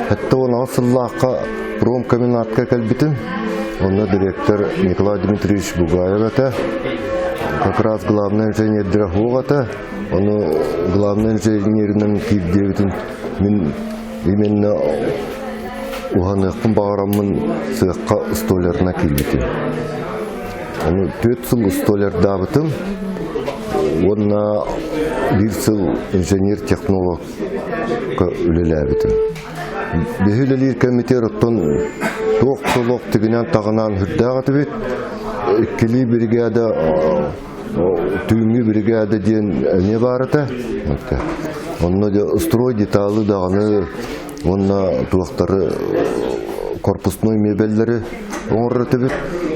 78 сыллаахха промкомбинатка кэлбитим. Онно директор Николай Дмитриевич Бугаев этэ. Как раз главный инженердэрэ суох этэ. Ону главный инженеринэн киирдиэбитин мин именно уһаныахпын баҕараммын сыахха столярына киирбитим. Ону 4 сыл столярдаабытым уонна биир сыл инженер-технолог үлэлээбитим. Биһи үлэлиир кэмитиэр оттон туох солох тигинэн таҕынаан үрдээх этибит. Иккилии бригада түүҥҥү бригада диэн эмиэ баар этэ. Онно строй деталы даҕаны уонна туохтары корпусной мебеллэри оҥорор этибит.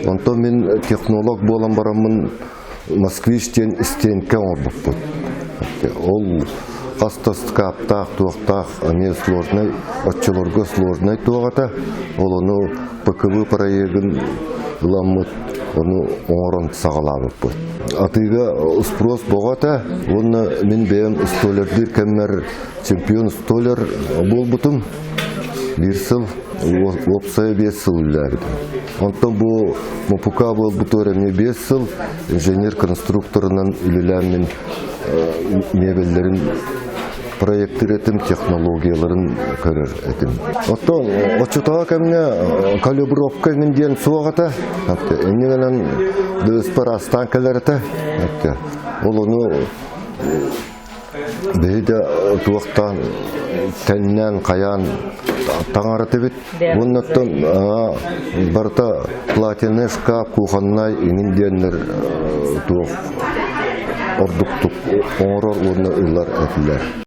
Онтон мин технолог буолан бараммын Москвич диэн стенка оҥорбуппут. Ол хас да скаптаах, туохтаах, эмиэ сложнай, оччолорго сложнай туох этэ. Ол ону ПКВ проегын ыламмыт, ону оҥорон саҕалаабыппыт. Атыыга спрос боҕо этэ уонна мин бэйэм столярдыыр кэммэр чемпион столяр буолбутум. Биир сыл, уопсайа 5 сыл үлэлээбитим. Онтон бу МПК буолбутугар эмиэ 5 сыл инженер-конструкторынан үлэлээн мин мебеллэрин проектыр этим, технологияларын көрөр этим. Оттон оччотооҕу кэмҥэ калибровка иҥин диэн суох этэ. Иннинэн дыыспар астаан кэлэр этэ. Ол ону Биһи да туохтаан тэннээн хайаан таҥаратыбыт. Уоннаттан барыта платины шкаф, кухоннай иҥин диэннэр туох ордуктук оҥорор уонна ылар этилэр.